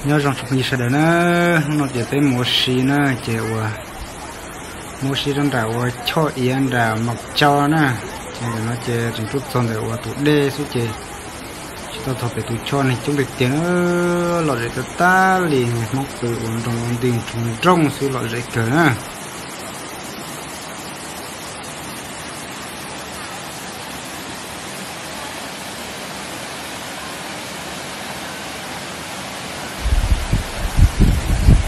Nyob zoo tsoom phooj ywg sawv daws na, hnub no ces peb mus ua si na, ces uas mus ua si rau nram uas choj iav nram Mos Cau na. Ces ntawm no ces tseem tuaj txog ntawm uas tus dej xwb ces tsis tau txog pem tus choj, neeg coob tiag tiag na, lom zem tag tag li, Hmoob pw ua nroo ua ntws nroo nrooj xwb, lom zem kawg na.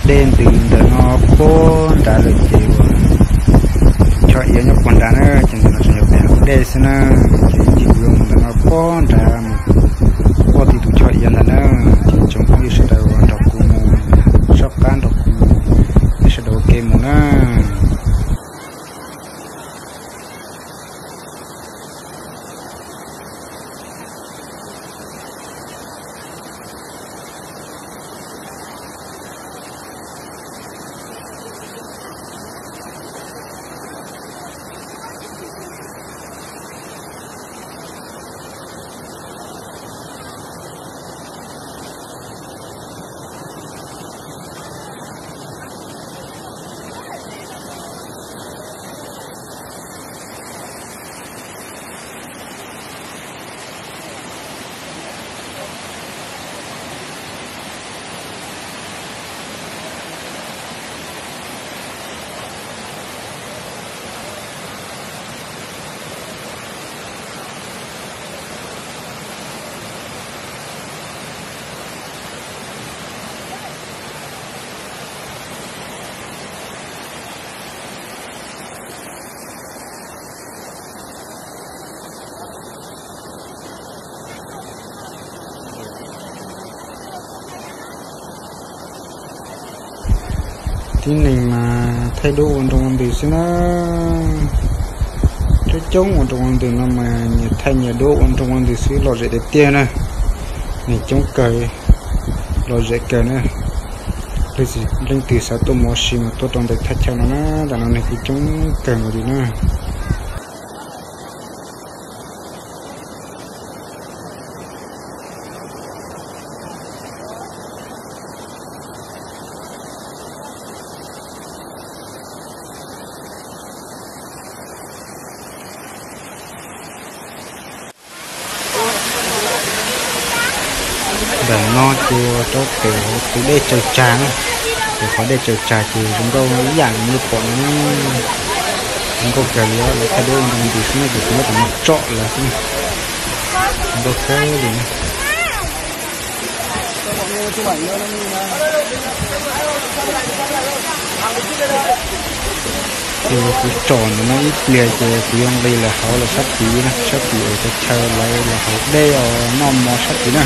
Dej ntws ntawm no puag nrad lawm ces uas tus choj iav nyob puag nrad na, ces ntawm no tseem yog pem hav dej xwb na. Ces ib ntsis kuv yuav mus ntawm no puag nrad mus puag tim tus choj iav ntawd na. Ces tsoom phooj ywg sawv daws uas nrog kuv mus, soj qab nrog kuv, nej sawv daws ua ke mus na. Tib neeg mas thaij duab ua nroo ua ntws xwb na. Coob coob ua nroo ua ntws no mas nyias thaij nyias duab ua nroo ua ntws xwb, lom zem tiag tiag na. Neeg coob kawg, lom zem kawg na. Leej twg xav tuaj mus ua si mas tuaj rau ntawm thaj chaw no na, ntawm no neeg kuj coob kawg nkaus li na. Ntawm no ces rau pem hauv tus dej tsaws tsag na, ces qhov dej tsaws tsag ces zoo nkauj ib yam li nej pom no, zoo nkauj kawg li, lawv thaij duab ua nroo ntws xwb na, ces kuv muab cov no tsom lawv xwb na, zoo nkauj kawg li na. Ces kuv tsom ntawm no ib pliag ces kuv yuav nqis lawm hauv lawm sab tid na, sab tid uas cov chaw lawv los haus dej os noj mov sab tid na.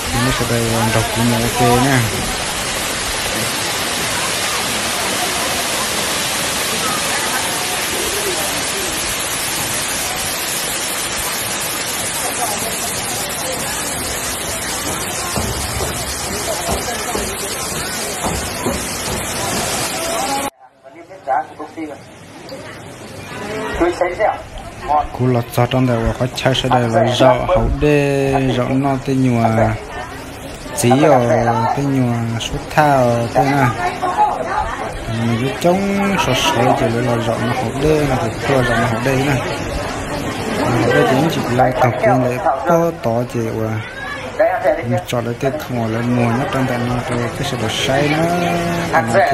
Ces nej sawv daws nrog kuv mus ua ke na. Kuv los txog rau ntawm uas qhov chaw sawv daws los zaum haus dej zaum noj tej nyuag txiv os, tej nyuag sub thaj os tej na. Nws coob coob sov sov ces lawv los zaum no haus dej no ces kuv los zaum no haus dej na. Haus dej ces ib ntsis kuv yuav taug kev ntawm pob tod ces uas mus tsom lawv tej khoom uas lawv muag nyob rau ntawm no rau peb sawv daws saib na. Tam no ces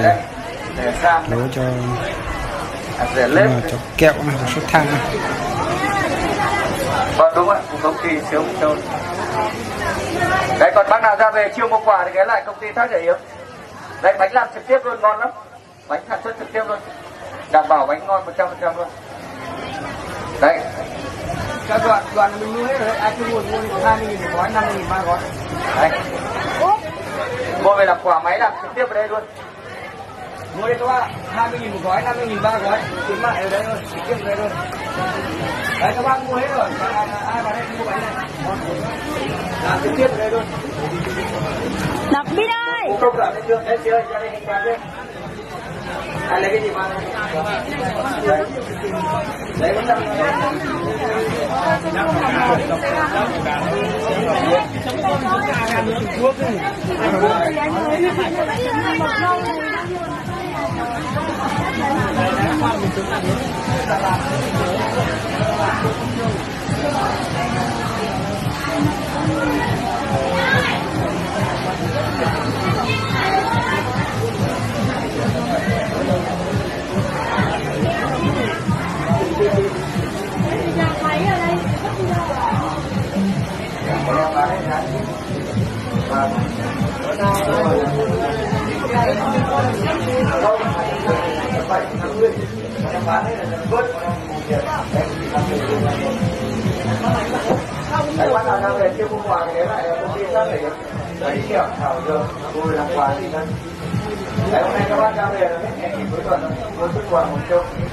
lawv cov, cov kaum na, cov sub thaj na. Đấy, còn bác nào ra về chưa mua quà thì ghé lại công ty Thác Giải Yến. Đấy, bánh làm trực tiếp luôn, ngon lắm. Bánh sản xuất trực tiếp luôn. Đảm bảo bánh ngon một trăm phần trăm luôn. Đấy. Các bạn, đoàn mình mua hết rồi đấy, ai chưa mua thì mua đi, hai mươi nghìn một gói, năm mươi nghìn ba gói. Đấy. Mua về làm quà, máy làm trực tiếp ở đây luôn. Mua đi các bạn, hai mươi nghìn một gói, năm mươi nghìn ba gói, khuyến mại ở đây luôn, trực tiếp ở đây luôn. Đấy, các bác mua hết rồi, ai vào đây mua bánh này. Làm trực tiếp ở đây luôn. Đọc đi đây. Không cần đến trường, đến trường, ra đây thanh toán đi.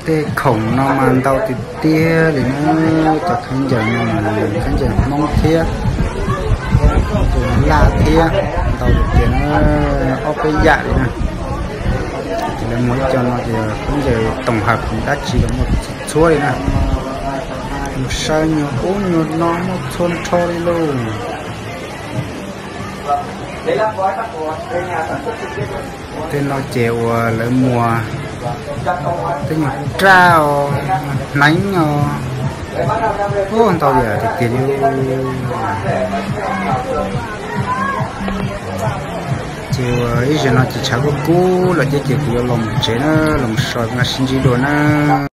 Tej khoom no mas ntau tiag tiag li na, cov khaub ncaws no mas khaub ncaws Hmoob thiab, tus Laj thiab, ntau tiag tiag na, ob peb yam li na. Ces lawv muag ib co no ces khaub ncaws tổng hợp dab tsi los muaj txhua txhua li na. Mus saib nyuag ub nyuag no muaj txhua nrho li lauj. Tej no ces uas lawv muag tej nyuag raj os, hneev os, ub ntau yam tiag tiag li. Ces uas ib zaug no ces tshav kub kub lawm thiab ces kuv yuav los mus tsev na, los mus so, sib ntsib dua na.